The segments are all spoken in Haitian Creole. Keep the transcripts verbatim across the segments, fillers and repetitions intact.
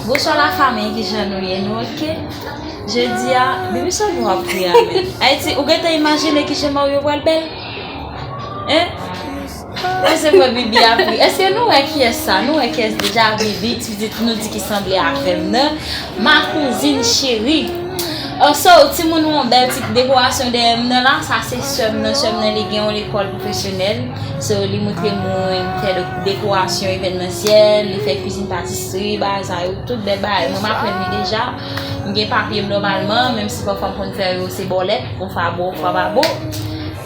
Bonswa la fanmi, kijan nou ye? Nou oke? Jodi a, Bibi, sa w ap ri a menm? Ayiti, ou gentan imajine kijan Mario pral bèl? Hein? Èske mwen Bibi ap ri? Èske nou wè kiyès sa? Nou wè kiyès deja? Bibi, ti pitit nou di ki sanble avè m nan. Ma kouzin cheri. Oh, so, timoun, nou wè yon bèl ti dekorasyon dèyè m nan la. Sa se sè m nan. Sè m nan, li gen yon lekòl pwofesyonèl. So, li montre moun fè de-, dekorasyon evènmansyèl, li fè kwizin patisri, bagay sa yo, tout bèl bagay. Mwen, m aprann li deja. M gen papye m nòmalman, menm si pafwa m konn fè yo se bòlèt, yon fwa bon, yon fwa pa bon.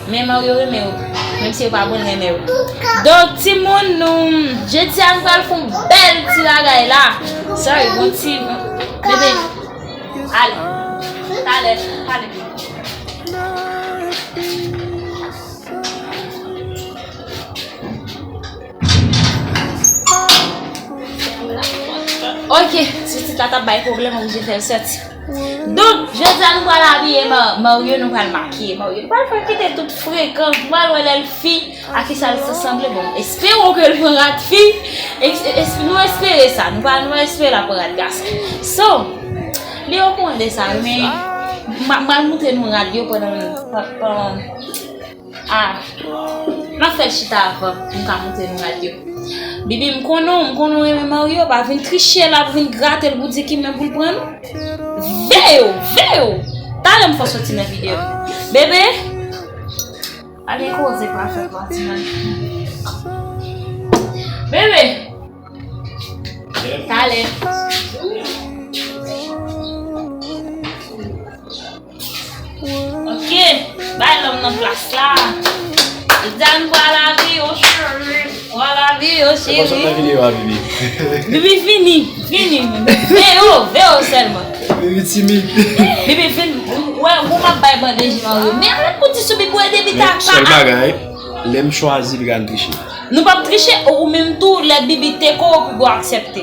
Men Mario renmen yo, menm si yo pa bon, l renmen yo. Donk, timoun, nou, jodi a, nou pral fè yon bèl ti bagay la. Sorry, bon ti, bebe. Ale, talè, talè. Ok, ti pitit la t ap bay pwoblèm, oblije fè l sòti. Donk, jodi a nou pral abiye Ma-, Mario, nou pral makiye Mario. Nou pral fè l kite tout frekan, nou pral wè lè l fin, a kisa l sanble. Bon, espewon ke l pran rad fi, es-, es-, nou espere sa, nou pa, nou espere l ap pran rad gason. So, li okouran de sa, wi, men m a, m a montre nou rad yo pandan, pa-, pandan Ah, m ap fè l chita avan pou m ka montre nou rad yo. Bibi, m konnen w, m konnen w renmen Mario, pa vin triche la, pou vin grate l pou di ki men pou l pran nou. Veye w, veye w! Talè m fè w soti nan videyo. Bebe, pa gen koze pa fè pati nan. Bebe! Talè. Ok, bay lòm nan plas la. Jan kwa lavi yo cheri, kwa lavi yo cheri. Bibi, vini, vini. Veye w, veye w sèlman. Bibi timid. Bibi, vin, wè, ou m ap bay bande ji Mario. Men ann pou di sou Bibi, wè, depi ta. Sèl bagay, lè m chwazi, li ka triche. Nou p ap triche, ou menm tou, lè Bibi teke w, ou pi gwo aksepte.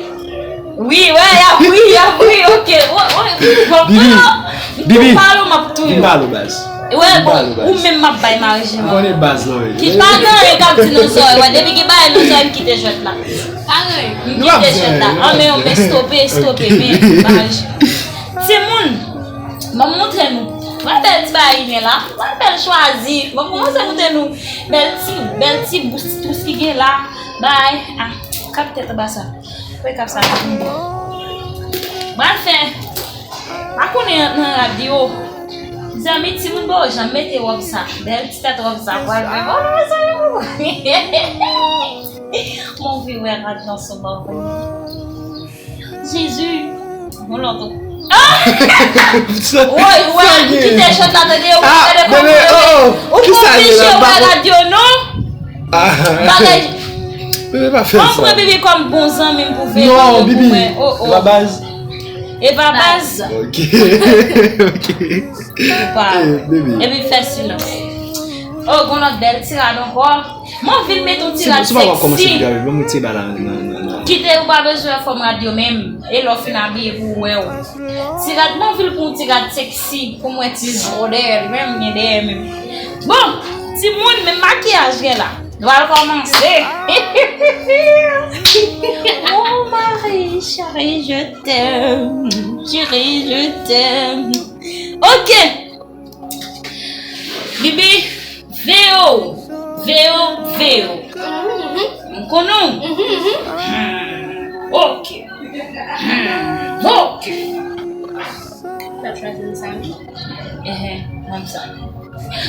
Wi, wè, y ap ri, y ap ri, ok. Wè, wè, Bibi, m tou pale w, m ap touye w. Vin pale w, baz. Wè, bon, ou menm m ap bay mari jimè. Ou konnen baz lan, wi. Ki pa gen anyen k ap di nan zòrèy, wè, depi gen bagay nan zòrèy, m kite jwèt la. Pa gen anyen. M kite jwèt la. An, men, men, stope, stope, men, mari jimè. Timoun, m ap montre nou. Wè bèl ti bagay li gen la. Wè bèl chwazi. M ap kòmanse montre nou. Bèl ti, bèl ti bous, bous ki gen la. Bay, ah, kap tèt anba sa. Wè kap sa la vin bon. Pral fè. Pa konnen nan rad yo. Zanmi, timoun, bon, jan mete wòb sa. Bèl ti tèt wòb sa. Pral fè. Oh, zanmi. Mwen anvi wè rad nan sou mwen. Jezi, bon lòt. Woy, woy, m kite chòt la, tande, ou gade kòman yo. Ou pa oblije wè rad yo, non. Bagay. Bebe, pa fè sa. Mwen pran Bibi kòm bon zanmi m pou veye. Non, Bibi. Oh, oh. E pa baz. E pa baz. Ok. Ok. Ou pa. Epi fè silans. Oh, gon lòt bèl ti rad ankò. M anvi l met yon ti rad seksi. Kite, ou pa bezwen fòm rad yo menm. E lè w fin abiye pou w wè w. Ti rad, m anvi l pou yon ti rad seksi. Pou m wè ti zo dèyè l, menm gen dèyè menm. Bon, timoun, men makiyaj gen la. Nou pral kòmanse. Mon mari, chéri, je t'aime. Chéri, je t'aime. Ok. Bibi, veye w, veye w, veye w. M konnen w. Hmm, ok. Hmm, ok. Enhen, ban m sa.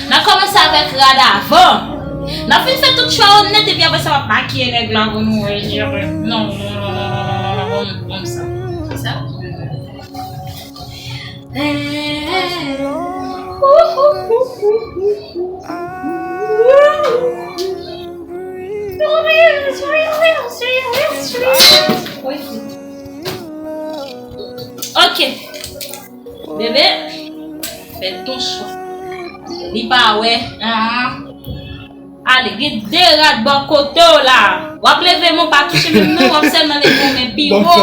N a kòmanse avèk rad avan. N a fin fè tout chwa yo nèt, epi apre sa, w ap makiye nèg la pou nou wè. Non, non, non, non, non, non, non, non, non, non, non, non, non, non, non, non, non, non, non, non. Ok. Bebe, fè ton chwa. Li pa wè. Ah. Ale, gen de rad bò kote w la. W ap leve men w, pa touche men m non, w ap sèlman leve men pi wo.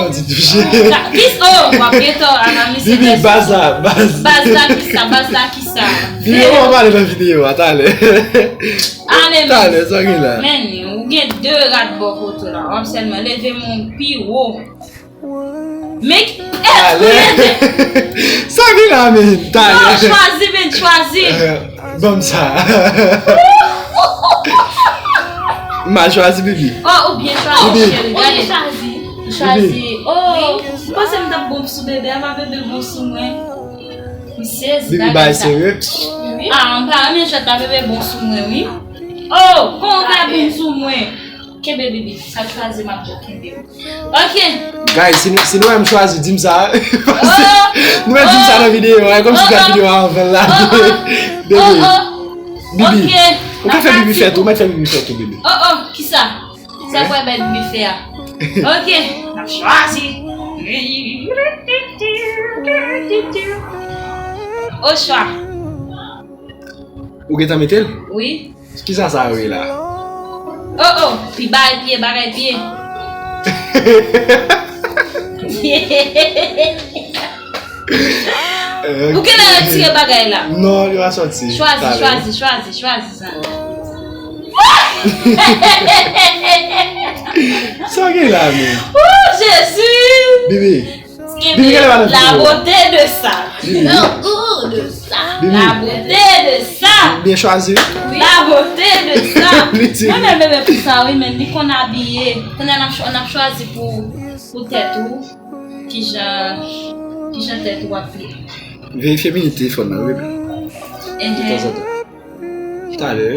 Kis, oh, w ap gen tò, ala misye. Bibi, baz la, baz. Baz la, kisa, baz la, kisa. Bibi, w ap ale nan videyo a, talè. Ale, men. Talè, sa gen la. Men, ou gen de rad bò kote w la. W ap sèlman leve men w pi wo. Men ki, eh, talè. Sa gen la, men. Talè. Non, chwazi, men, chwazi. Eh, ban m sa. M a chwazi, bibi. Oh, ou byen chwazi, cheri. Ou byen chwazi. Chwazi. Oh, m panse m t ap bon sou bebe a, pa bebe bon sou mwen. M sezi. Bibi, bagay serye. Ah, m pa renmen jwèt la, bebe bon sou mwen, wi. Oh, kon w fè bon sou mwen. Kenbe, bibi. Sa chwazi, m ap bon kenbe. Ok. Guys, si nou, si nou wè m chwazi, di m sa. Paske nou wè di m sa nan videyo a, e kòmsi fè videyo a anvan l la. Bebe. Bibi. Ou ka fè bibi fè tou, ou mèt fè bibi fè tou, bebe. Oh, oh, kisa? Sa pou wè bèl bibi fè a. Ok. N ap chwazi. Oswa. Ou gentan mete l? Wi. Kisa sa yo ye la? Oh, oh, pi bagay pye, bagay pye. Ou genlè retire bagay la. Non, li va sòti. Chwazi, chwazi, chwazi, chwazi sa. Sa gen la, men. Oh, Jezi! Bibi. Bibi, gade madanm. La beauté de ça. Bibi. Le goût de ça. Bibi. La beauté de ça. Byen chwazi. La beauté de ça. Li di. Mwen menm bebe pou sa, wi, men li konn abiye. Kounye a n ap chwa-, n ap chwazi pou, pou tèt ou. Kijan, kijan tèt ou ap ye. Verifye minit telefòn nan, wi, men. Tanzantan. Talè.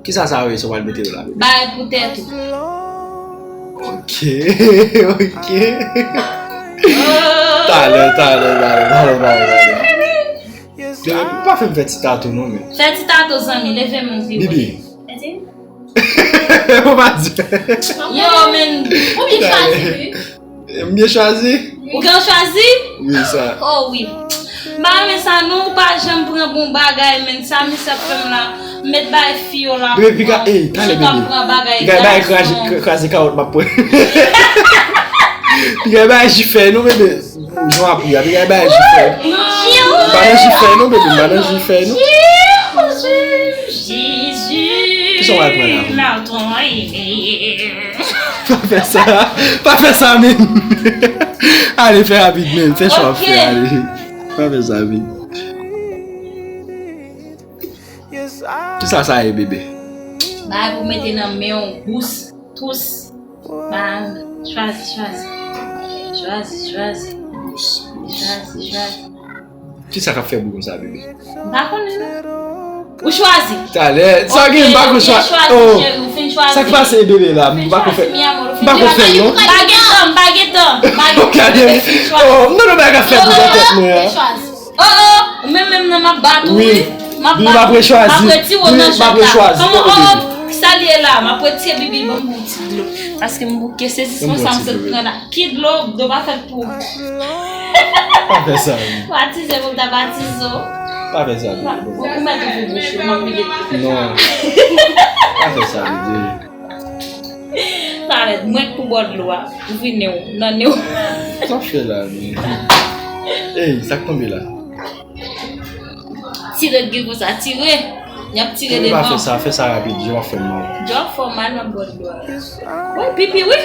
Kisa sa yo ye sa w pral mete yo la, bebe? Bagay pou tèt ou. Ok, ok. Talè, talè, talè, talè, talè, talè. Bebe, pa fè m fè ti tatou non, men. Fè ti tatou, zanmi, leve men w pi wo. Bibi. Ou pa di. Yo, men. Ou byen chwazi, wi. M byen chwazi? Ou gen chwazi? Wi, sa. Oh, wi. M pa renmen sa, non, ou pa janm pran bon bagay, men. Sa misye ap fè m la. M met bay fi yo la. Bebe, piga, ey, talè, bebe. Piga bay kraze, kraze kawòt, m ap pran. Piga bay jifè, non, bebe. Jan w ap ri a, piga bay jifè. M pa nan jifè, non, bebe, m pa nan jifè, non. Jezi. Kisa w al pran la? Pa fè sa. Pa fè sa menm. Ale, fè rapid menm. Fè chwa w ap fè, ale. Pa fè sa menm. Kisa sa ye, bebe? Bagay pou mete nan men w, bous, tous. Ba, chwazi, chwazi. Chwazi, chwazi. Chwazi, chwazi. Kisa k ap fè bri konsa, bebe? M pa konnen, non. Ou chwazi. Talè, sa gen, m pa konn chwazi. Oh. Chwazi, cheri, ou fin chwazi. Sa k pase, bebe, la? M pa konn fè, m pa konn fè, non. M pa gen tan, m pa gen tan, m pa gen tan. Oh, non, non, bagay ap fè bri nan tèt mwen, a. Chwazi. Oh, oh, ou menm menm nan m ap bat ou, wi. M ap bat ou. M ap retire w nan jwèt la. Kòman, oh, oh, kisa l ye la? M ap retire bibi ban m yon ti dlo. Paske m bouke, sezisman sa m sot pran la. Ki dlo? Dlo pa fèt pou ou. Pa fè sa, wi. Batize pou m ta batize w. Pa fè sa, wi. Ou, ou mèt ouvri bouch ou, m ap vide. Non. Pa fè sa, wi. Talè, mwen k pou bò dlo a. Ouvri nen w, nan nen w. Sa w fè la, men? Ey, sa k tonbe la? Tire k gen konsa, tire. Y ap tire devan. Fè sa, fè sa rapid, jan w ap fè m mal. Jan w fè w mal, m ap bò dlo a. Wi, pipi, wi.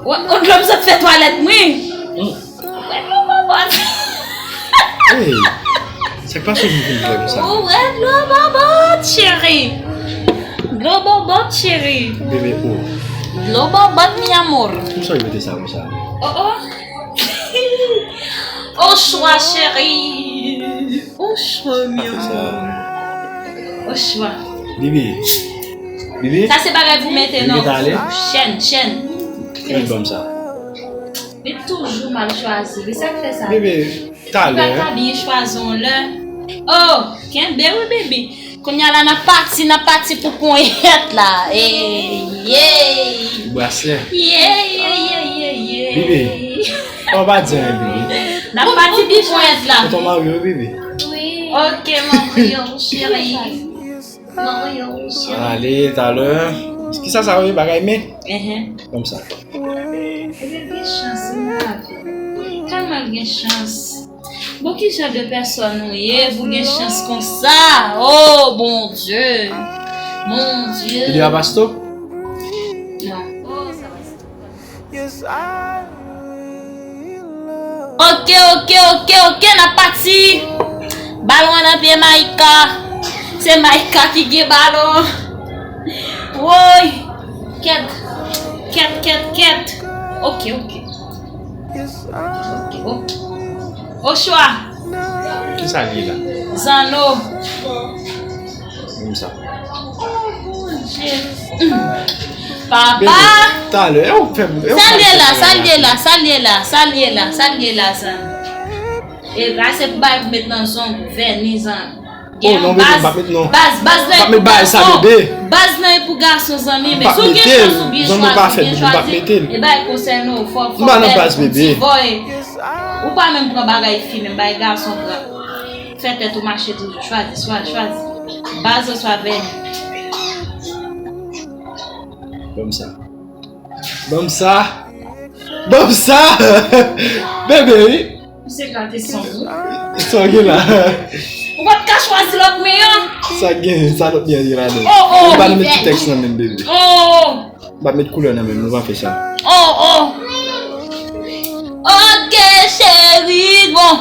Wi, on dlo m sot fè twalèt mwen. Wi, dlo bòbòt. Hey, sa k pase w vin vin vre konsa? Ou wè dlo bòbòt, cheri. Dlo bòbòt, cheri. Bebe, oh. Dlo bòbòt, mi amor. Poukisa w mete sa konsa? Oh, oh. Au choix, cheri. Au choix, mi amor. Au choix. Bibi. Bibi. Sa se bagay pou mete nan chèn, chèn. Mete ban m sa. Li toujou mal chwazi. Li sa k fè sa. Bebe, talè. Li pa ka byen chwazi yon lè. Oh, kenbe wi, bebe. Kounye a la, n ap pati, n ap pati pou ponyèt la. Ey, yey. Brasè. Yey, yey, yey, yey, yey. Bebe. Ou pa di anyen, bebe. N ap pati pou ponyèt la. Tonton mari yo, bebe. Wi. Ok, m anvoye w, cheri. M anvoye w, cheri. Ale, talè. Kisa sa yo ye, bagay men? Enhen. Kòmsa. Bebe gen chans, wi, nan lavi. Tèlman l gen chans. Bon, ki jan de pèsòn ou ye pou gen chans konsa? Oh, Bondye! Bondye! Videyo a pa stop? Non. Oh, sa pa stop. Ok, ok, ok, n ap pati. Balon an nan pye Maïka. Se Maïka ki gen balon. Woy. Kèt. Kèt, kèt, kèt. Ok, ok. Ok, ok. Ochwa. Kisa li la? Zanno. Menm sa. Oh, Bondye. Papa. Bebe, talè, e ou k fè m, e ou k fè m. Sa l ye la, sa l ye la, sa l ye la, sa l ye la, sa l ye la, zanmi. E la, se pou bay pou met nan zong, vèni, zanmi. Oh, non, bebe, m p ap met, non. Baz, baz nan e pou gason. M p ap met bagay sa, bebe. Baz nan e pou gason, zanmi. Men si w gen chans ou byen chwazi, ou byen chwazi, e bay konsèy nou, fò, fò bèl, divòy. Ou pa menm pran bagay fi, menm bay gason pran. Fè tèt ou mache toujou. Chwazi, chwazi, chwazi. Baz oswa vèni. Ban m sa. Ban m sa. Ban m sa. Bebe, wi. Misye gate san wi. Sa w gen la? Ou pa t ka chwazi lòt men an? Sa gen, sa lòt men an gen ladan? Oh, oh, ou pa nan met ti tèks nan menm, bebe. Oh. M pa met koulè nan menm, nou pa fè sa. Oh, oh. Ok, chérie, bon.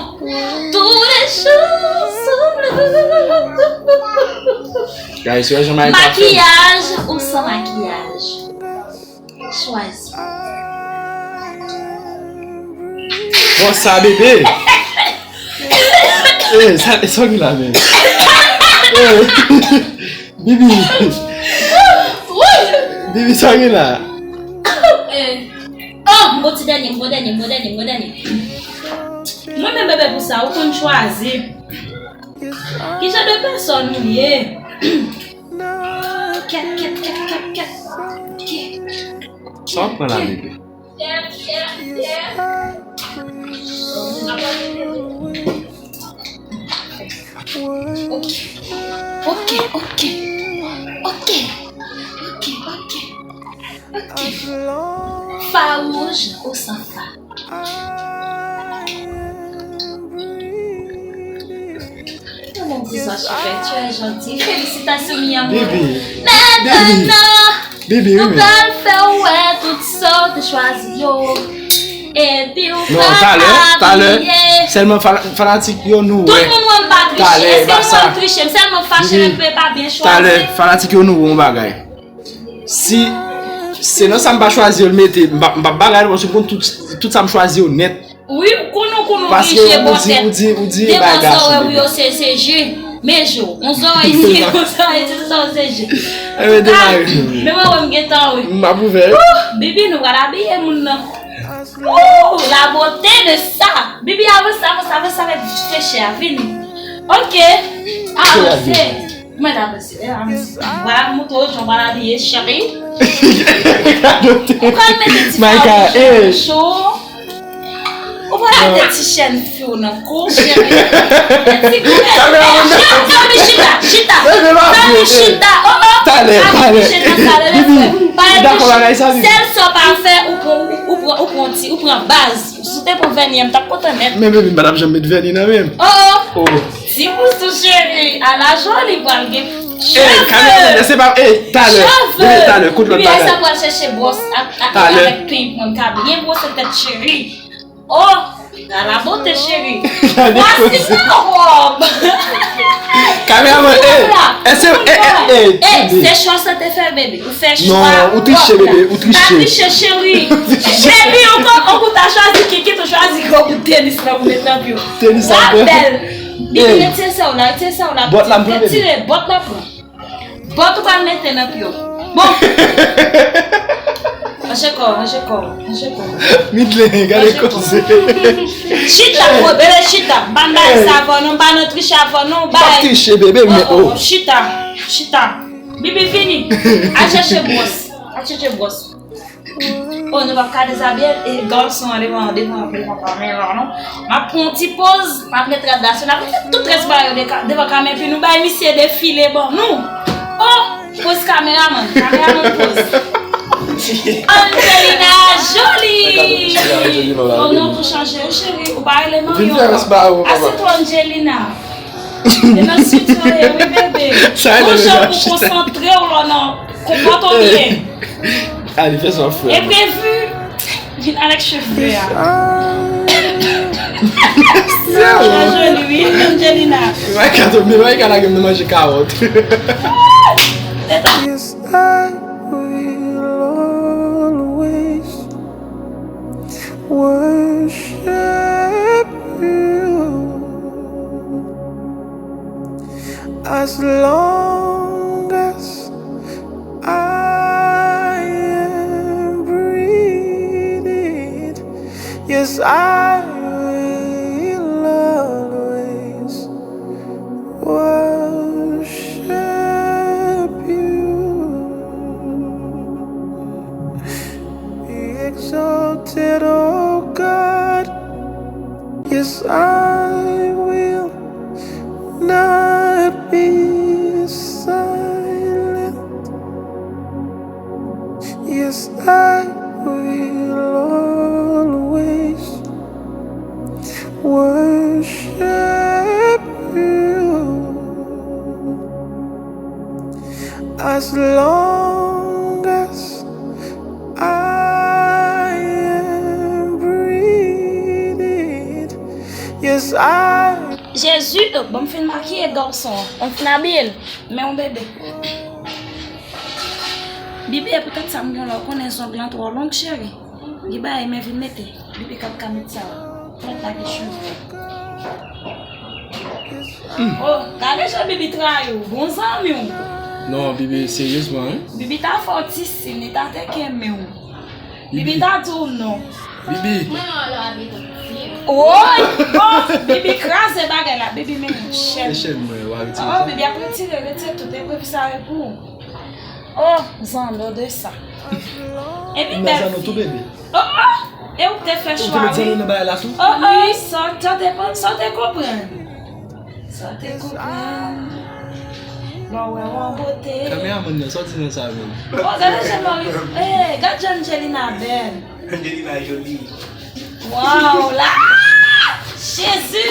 Tous les jours sont bleus. Guys, wè jan Maïka fè. Makiyaj ou san makiyaj? Chwazi. Bon, sa, bebe. Eh, sa, sa w gen la menm? Eh, Bibi. Bibi, sa w gen la? Eh. Oh, m bon ti dènye, m bon dènye, m bon dènye, m bon dènye. Mwen menm bebe pou sa, ou konn chwazi. Ki jan de pèsòn ou ye? Kèt, kèt, kèt, kèt, kèt. Kèt. Sa w ap pran la, bebe? Ok. Ok, ok. Ok. Ok, ok. Ok. Fa wouj ou san fa? Mon petit ange, tu es gentil. Félicitations, mi amor. Bibi. Maintenant, nou pral fè w wè tout sa w te chwazi yo. Epi w pral abiye. Non, talè, talè. Sèlman fana-, fanatik yo nou wè. Tout moun wè m pa triche. Èske nou wè m triche? M sèlman fache lè m pa byen chwazi. Talè, fanatik yo nou wè yon bagay. Si se nan sa m pa chwazi yo l mete, m p ap, m p ap bagay non, paske m konn tout, tout sa m chwazi yo nèt. Wi, ou konn, ou konn, ou triche bò tèt. Devan zòrèy ou yo se, se je. Men je w. Yon zòrèy si, yon zòrèy si, se je. Antouka, men mwen, mwen, m gentan, wi. M ap ouvè. Ouh, Bibi, nou pral abiye moun nan. Ouh, la beauté de ça. Bibi, avanse, avanse, avanse avèk ti chè a, vini. Ok. Avanse. Mwen la, mesye, eh, ah, mesye. Vwala, m montre w jan w pral abiye, cheri. Ou pral mete ti fawouj nan bouch ou. Ou pral mete ti chèn fi w nan kou, cheri. Ti koulè. Eh, cheri, zanmi, chita, chita. Zanmi, chita. Oh, oh. Talè, talè. Bibi, ou dakò bagay sa, Bibi? Sèl sa w pa fè, ou pran, ou pran, ou pran ti, ou pran baz. Si w te pran vèni an, m t ap kontan nèt. Men, bebe, m pa t ap janm met vèni nan men m. Oh, oh. Ti pousou cheri, ala joli pral gen cheve. Kameramann, se pa, eh, talè. Cheve. Bebe, talè, kout lòt bagay. Bebe, sa pral chèche bwòs ak, ak, avèk peny pou mwen ka byen bwose tèt cheri. Oh, ala bote cheri. Voici ma robe. Kameramann, eh, èske, eh, eh, eh, eh, se chwa sa te fè, bebe. Ou fè chwa. Non, ou triche, bebe, ou triche. Pa triche, cheri. Epi ou kon, ou ta chwazi kikit, ou chwazi gwo bout tenis la pou met nan pye w. Tenis la bèl. Bibi, retire sa w la, retire sa w la. Bòt la, m pran, bebe. Retire, bòt la pran. Bòt ou pral mete nan pye w. Bon. Ranje kò w, ranje kò w, ranje kò w. Midlen, gade koze. Chita, bebe, chita. M pa nan sa avè w non, m pa nan triche avè w non, bay. M pa triche, bebe, men oh. Chita, chita. Bibi, vini. Al chèche bwòs. Al chèche bwòs. Oh, nou p ap ka dezabiye, e, gason an devan, devan, devan kamera, non. M ap pran yon ti poz, m ap met rad la sou l, m ap met tout rès bagay yo de ka-, devan kamera, epi nou bay misye defile ban nou. Oh, poz kameramann, kameramann poz. Angelina Jolie! Oh non, tou chanje, wi, cheri, ou pa rele Marion. Asye tou, Angelina. E nan sitwayen, wi, bebe. Bon jan pou konsantre w lò nan konpòte w byen. Ali, fè sa w ap fè. Enprevi. Vin avèk cheve a. Ah. Joli, wi, Angelina. Mwen ka tonbe, mwen ka lage m nan manje kawòt. Yes, I will always worship you as long as I am breathing. Yes, I will always worship you. Be exalted, O God. Yes, I will not be silent. Yes, I will always worship you as long as I am breathing. Yes, I Jezi, oh, bon, m fin makiye gason an. M fin abiye l. Men yon bebe. Bibi, e poutèt sa m gen la, ou konnen zong lan twò long, cheri. Li bay men vin mete. Bibi k ap ka met sa. Mèt lage cheve. Oh, gade jan Bibi trayi w, bon zanmi w. Non, Bibi, seryezman, wi. Bibi ta fè w ti siy, li ta teke men w. Bibi ta di w non. Bibi. Woy, bon, Bibi kraze bagay la. Bibi, men yon chèn. E chèn mwen, w a retire sa. Oh, Bibi ap retire, retire tout, epi sa e pou ou. Oh, zanno de sa. Epi bèl fi. Zanno tou, bebe. Oh, oh, e ou te fè chwa, wi. Ou te met zanno nan bagay la tou? Oh, oh, sa w te konprann, sa w te konprann. Sa w te konprann. Lè w wè w an bote. Kameramann nan, sa w di nan sa menm? Oh, gade jan Mari, eh, gad jan Angelina bèl. Angelina joli. Waw, la! Jezi!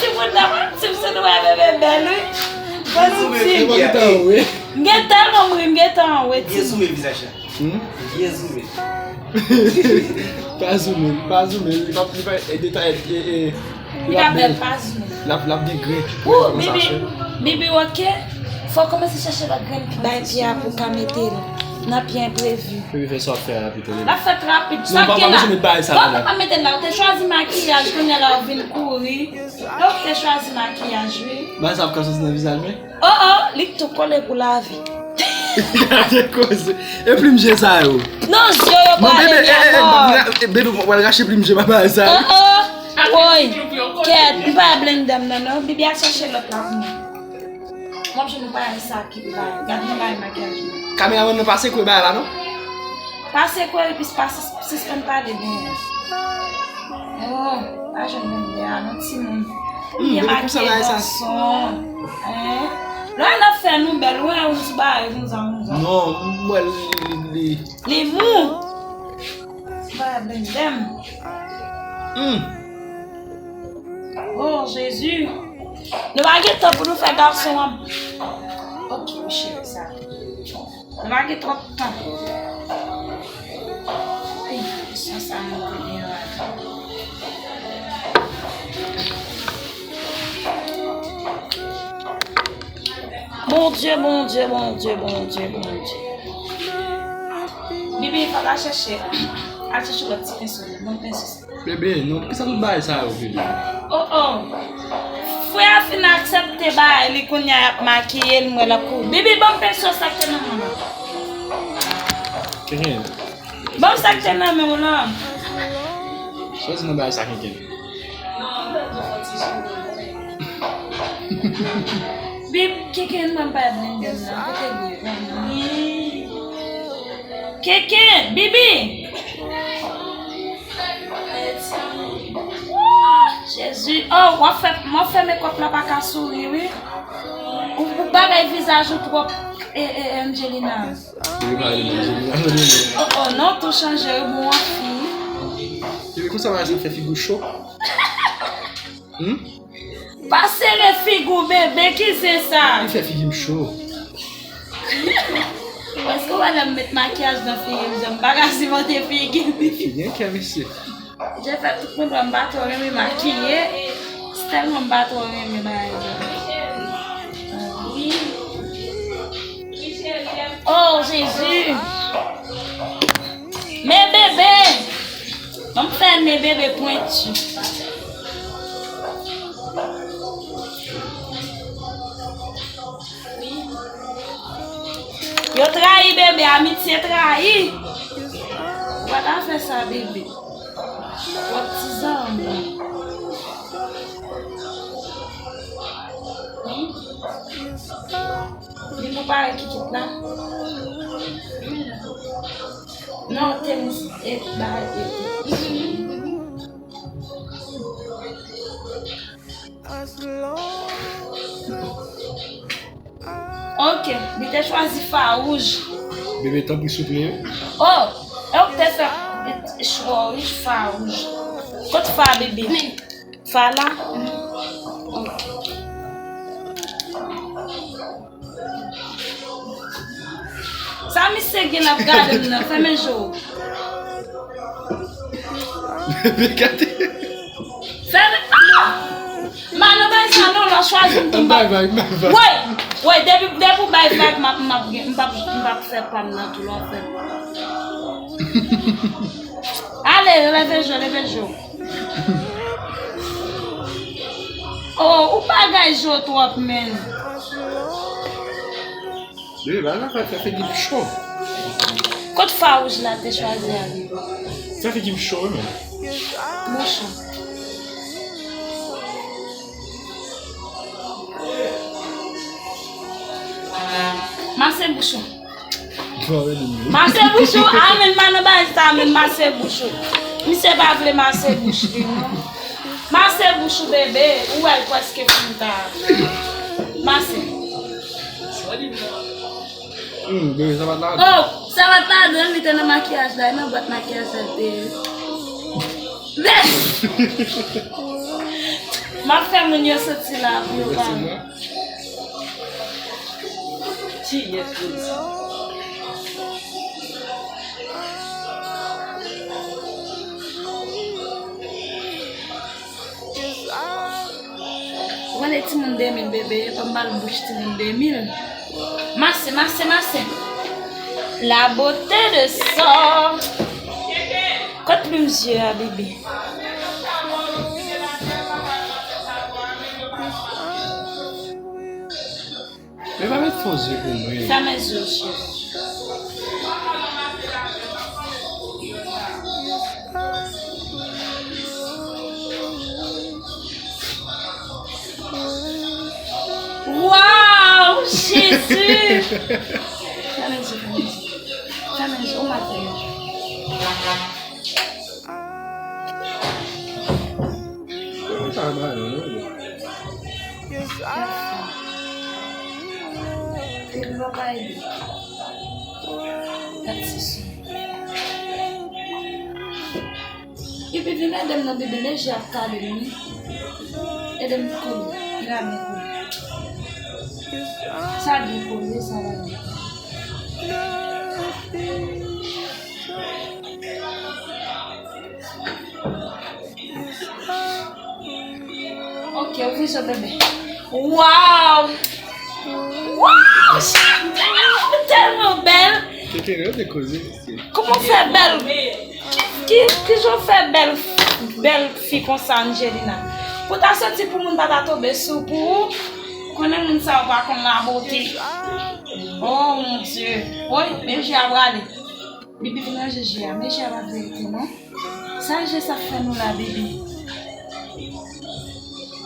Timoun nan, mwen, timoun, se nou wè bebe bèl, wi. Pozitif. M gentan ri. M gentan ri, m gentan ri, timoun. Byen soumen vizaj la. Hmm? Byen soumen. Pa zoumen, pa zoumen. Li pa, li pa, e detay, e, e, li pa bèl, pa zoumen. L ap, l ap gen grenn, grenn kòmansasyon. Bibi, oke. Fò w kòmanse chèche lòt grenn bay pye a pou w ka mete l nan pye enprevi. Bibi, fè sa w ap fè a rapid, tande. L ap fèt rapid. Sa k gen la? Non, pa, pa bezwen met bagay sa la. Bon, pa mete l la. Ou te chwazi makiyaj, kounye a la w vin kouri. Lè w te chwazi makiyaj, wi. Bagay sa ap ka soti nan vizaj mwen? Oh, oh, li tou kole pou lavi. Gade koze. E plim je sa yo. Non, zye yo pale li a mò. Bebe, w al rache plim je papa sa. Oh, oh. Woy. Kèt, m pa blende m nan, non. Bibi al chèche lòt la pou mwen. Mwen, je nou pa sa ki bay. Gade yon bay makiyaj mwen. Kameramann nan pase kwe bay la, non? Pase kwe, epi pase, sispann pale byen. Oh, pa jwenn menm lè a non, timoun. Ou byen makiye, gason. Hein? Lè n ap fè nou bèl, ou wè yon ti bagay konsa, konsa. Non, m wè li, li, li. Li mou. Ti bagay blende m. Hmm. Oh, Jezi. Nou pa gen tan pou nou fè gason an. Ok, cheri, sa. Nou pa gen twòp tan. Ay, sa, sa monte byen rad. Bondye, Bondye, Bondye, Bondye, Bondye. Bibi, pa, pa chèche. Al chèche lòt ti penso. Bon penso. Bebe, non, poukisa tout bagay sa yo, bebe? Oh, oh. Frè a fin aksepte bagay li, kounye a y ap makiye l, m wè l ap kouri. Bibi, ban m penso sa k te nan men w lan. Kenken. Ban m sa k te nan men w lan. Sa w di nan bagay sa, Kenken? Bib, Kenken, mwen pa blende m nan. Kote l ye? Kenken, Bibi! Jezi, oh, w ap fè, w ap fè mekòp la pa ka souri, wi. Ou, ou bagay vizaj ou twòp, e, e, Angelina. Li pale de Angelina. Oh, oh, non, tou chanje, wi, bon, w ap fi. Epi konsa, bagay sa fè figi w cho. Hmm? Pa sere figi w, bebe, ki zen sa? Li fè figi m cho. Èske w wè lè m met makiyaj nan figi m, jan m pa ka sipòte figi m? Figi an kè mesye. Je fè tout moun wè m pa twò renmen makiye. Se tèlman m pa twò renmen bagay sa. Oh, Jezi! Men bebe! Ban m fè men bebe pwenti. Yo trayi bebe, amitye trayi. Ou pa ta fè sa, bebe. Wòt ti zanmi. Li pou pare kikit la. Non, tenis e bay e. Ok, li te chwazi fawouj. Bebe, tanpri souple. Oh, e ou te fè chwa wi fawouj. Kot fa bebe? Fa la? Ok. Sa misye gen l ap gade m nan, fèmen je w. Gade. Fèmen. Ah! M pa nan bay sa non, lè w chwazi m tou, m p ap. Bay vag, bay vag. Woy! Woy, depi, depi w bay vag, m ap, m ap, m p ap, m p ap fè pa m nan tou, lè w fè. Ale, leve je w, leve je w. Oh, ou bagay je w twòp, menn. Bebe, ba zafè fè figi m cho. Kot fawouj la te chwazi a, bebe? Fè figi m cho, wi, menn. Bouch ou. Mase bouch ou. Mase bouch ou, amen, pa nan bagay sa, amen, mase bouch ou. Misye pa vle mase bouch li, non. Mase bouch ou, bebe, ou wè l prèske fin ta. Mase. Hmm, bebe, sa pa t ladan. Oh, sa pa t ladan, li te nan makiyaj la, e nan bwat makiyaj la, li te ye. M ap fè moun yo soti la pou yo pa. Kiyès moun sa? Ou konnen timoun de mil bebe, yo pa mal bouch timoun de mil. Mase, mase, mase. La beauté de sort. Kot plim zye a, bebe? Men pa met fo zye pou mwen. Fèmen zye w, cheri. Waw, Jezi! Fèmen zye, fèmen zye. Fèmen zye, ou mal fèmen zye. Mwen pa mal, non. Epi vin ede m nan, bebe, men je ap kale m, wi. Ede m kole, la men kole. Sa byen kole, sa la byen kole. Ok, ouvri je w, bebe. Waw! Waw! Cheri, ou tèlman bèl! Kekere, yo te koze, mesye. Kòman w fè bèl? Ki, ki, ki jan w fè bèl, bèl fi konsa, Angelina? Pou ta soti pou moun pa ta tonbe sou pou ou, konnen moun sa yo pa konn labote. Oh, mon Dieu. Woy, men je a prale. Bibi vin ranje je a, men je a pa verite non. Sa je sa fè nou la, Bibi?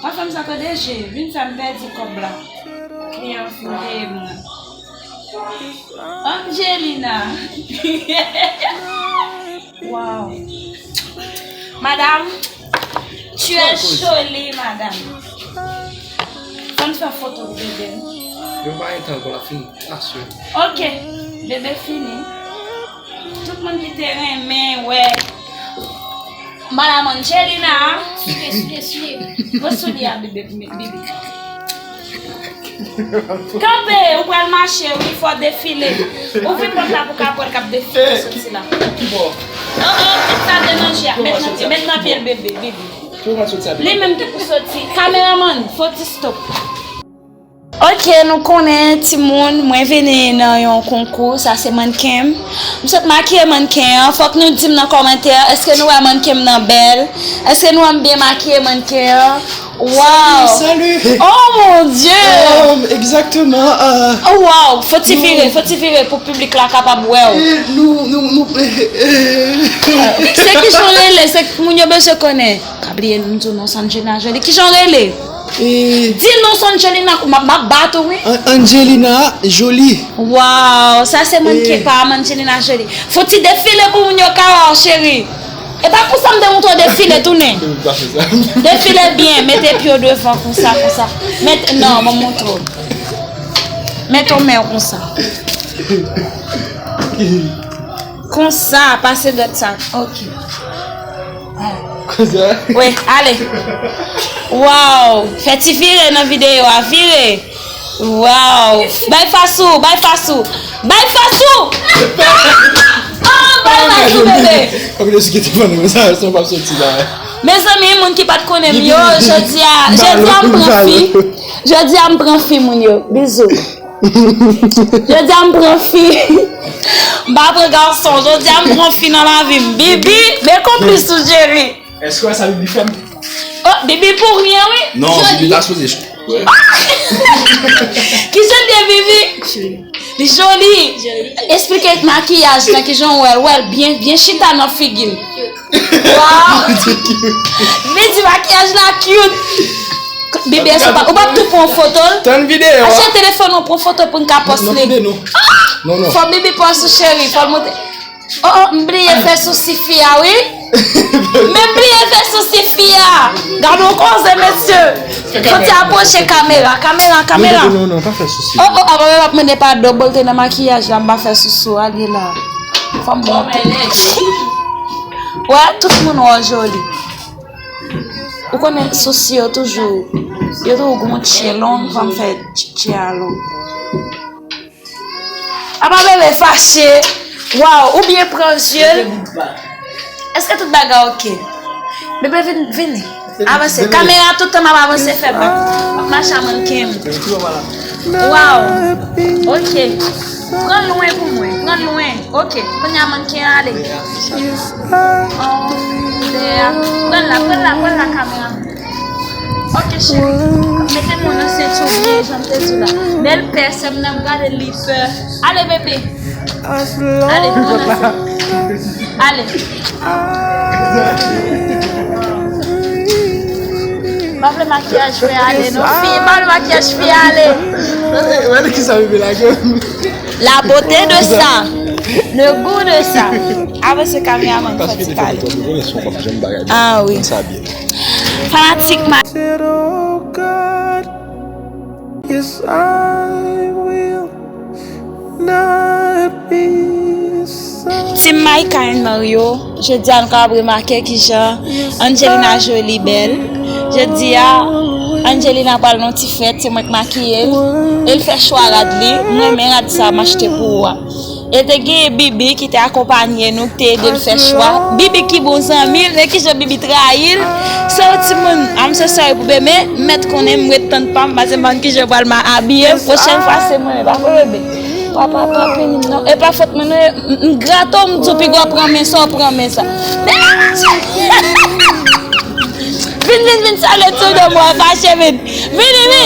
Pa fè m sa tande je, vin fè m pèdi kòb la. Kliyan an fin peye m nan. Angelina. Waw. Madam, tu es jolie, madam. Fò n fè foto pou bebe. Yo pa gen tan ankò, l ap fini. Aswè. Ok, bebe fini. Tout moun ki te renmen wè Madam Angelina. Siye, siye, siye. Pran soulye a, bebe, bebe. Kanpe, ou pral mache, wi, fò defile. Ouvri pòt la pou ka pral k ap defile soti la. Oh, oh, sa deranje a. Met nan pye, met nan pye l, bebe, bebe. Li menm ki pou soti. Kameramann, fò ti stop. Ok, nou konnen, timoun, mwen vini nan yon konkou, sa se mannken m. M sot makiye mannken an, fòk nou di m nan kòmantè, èske nou wè mannken m nan bèl? Èske nou wè m byen makiye mannken an? Waw! Salut, salut. Oh mon Dieu! Euh, exactement. Euh, oh waw! Fò ti vire, fò ti vire pou piblik la kapab wè w. Eh, nou, nou, nou, eh, eh. Se kijan w rele, se moun yo bezwen konnen. Ka bliye m di w non, se Angelina Jolie. Kijan w rele? Eh, di non, se Angelina, m ap, m ap bat ou, wi. An-, Angelina Jolie. Waw, sa se mannken pa m, Angelina Jolie. Fò ti defile pou moun yo ka wè w, cheri. E pa konsa m te montre w defile, tounen. Defile byen, mete pye w devan, konsa, konsa. Mete, non, mwen montre w. Mete w men w konsa. Konsa, pase dwèt sa. Ok. Konsa? Wi, ale. Waw, fè ti vire nan videyo a, vire. Waw! Bay fas ou, bay fas ou. Bay fas ou! Oh, bay fas ou, bebe! Mezanmi, moun ki pa t konnen m yo, jodi a, jodi a m pran fi. Jodi a m pran fi, moun yo. Bizou. Jodi a m pran fi. M pa pran gason. Jodi a m pran fi nan lavi m. Bibi, men konplis ou, cheri. Èske w wè sa Bibi fè m? Oh, Bibi pou ryen, wi. Non, Bibi ta sipoze ch-, wè. Kijan l ye, Bibi? Li joli. Eksplike makiyaj la, kijan w wè l. Wè l byen, byen chita nan figi l. Waw. Li di makiyaj la cute. Bibi, èske w pa, ou p ap tou pran foto l? Tann videyo a. Achte telefòn ou pran foto pou n ka pòs li. Non, non, non. Non, non. Fò Bibi pòs ou, cheri. Fò l monte. Oh, oh, m bliye fè sousi fi a, wi. Men m bliye fè sousi fi a. Gade yon koze, mesye. Fò ti apwoche kamera, kamera, kamera. Non, non, non, pa fè sousi. Oh, oh, apa mwen ap mande padon, bon, l te nan makiyaj la, m pa fè sousi, ale la. Fò m monte. Wè, tout moun wè w joli. Ou konnen sousi yo toujou, yo toujou gon tchye long, fò m fè tchye a long. Apa bebe fache. Waw, ou byen pran zye l. Èske tout bagay ok? Bebe, vin, vini. Avanse. Kamera tout tan m ap avanse fè bak. M ap mache a mannken m. Waw. Ok. Pran lwen pou mwen. Pran lwen. Ok. Kounye a mannken an ale. Oh, yeah. Pran la, pran la, pran la kamera. Ok, cheri. Mete men w nan senti w byen, jan m te di w la. Bèl pè, sè m nan ap gade l, li pè. Ale, bebe. Ale, pran nan senti. Ale. M pa vle makiyaj fi ale, non. Fi, m pa vle makiyaj fi ale. Wè, wè, ki sa bebe lage. La beauté de ça. Le goût de ça. Avanse kameraman, fò ti pale. Ah wi. Fanatik ma. Yes, I will not be silent. Team Micah and Mario, jodi a nou kapab remake kijan Angelina Jolie bèl. Jodi a, Angelina pral nan ti fèt, se mwen k makiye l. E l fè chwa rad li. M renmen rad sa m achte pou ou a. E te gen Bibi ki te akonpanye nou, ki te ede l fè chwa. Bibi ki bon zanmi l, men kijan Bibi trayi l. So, timoun, I'm so sorry pou bebe, men m mèt konnen m ret tann pa m, paske m pa konn kijan yo pral ma abiye m. Pwochèn fwa, se mwen, men pa vre, bebe. Papa, pa pini m, non. E pa fòt mwen, non. M, m grate w, m di w, piga w pran men sa, w pran men sa. Vin, vin, vin, salye ti moun, mwen fache, vin. Vini, vini.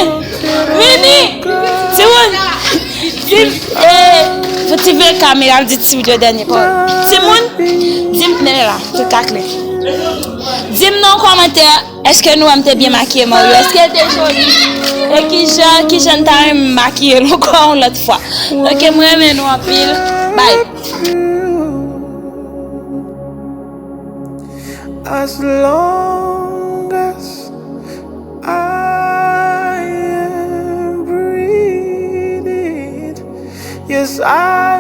Vini. Timoun. Di m, eh, fò ti vire kamera, m di timoun yo dènye pawòl. Timoun, di m, men la, tout ka klè. Di m nan kòmantè, èske nou wè m te byen makiye Mario? Èske l te joli? E kijan, kijan n ta renmen makiye l ankò yon lòt fwa? Ok, mwen renmen nou anpil. Bye. As long as I am breathing, yes, I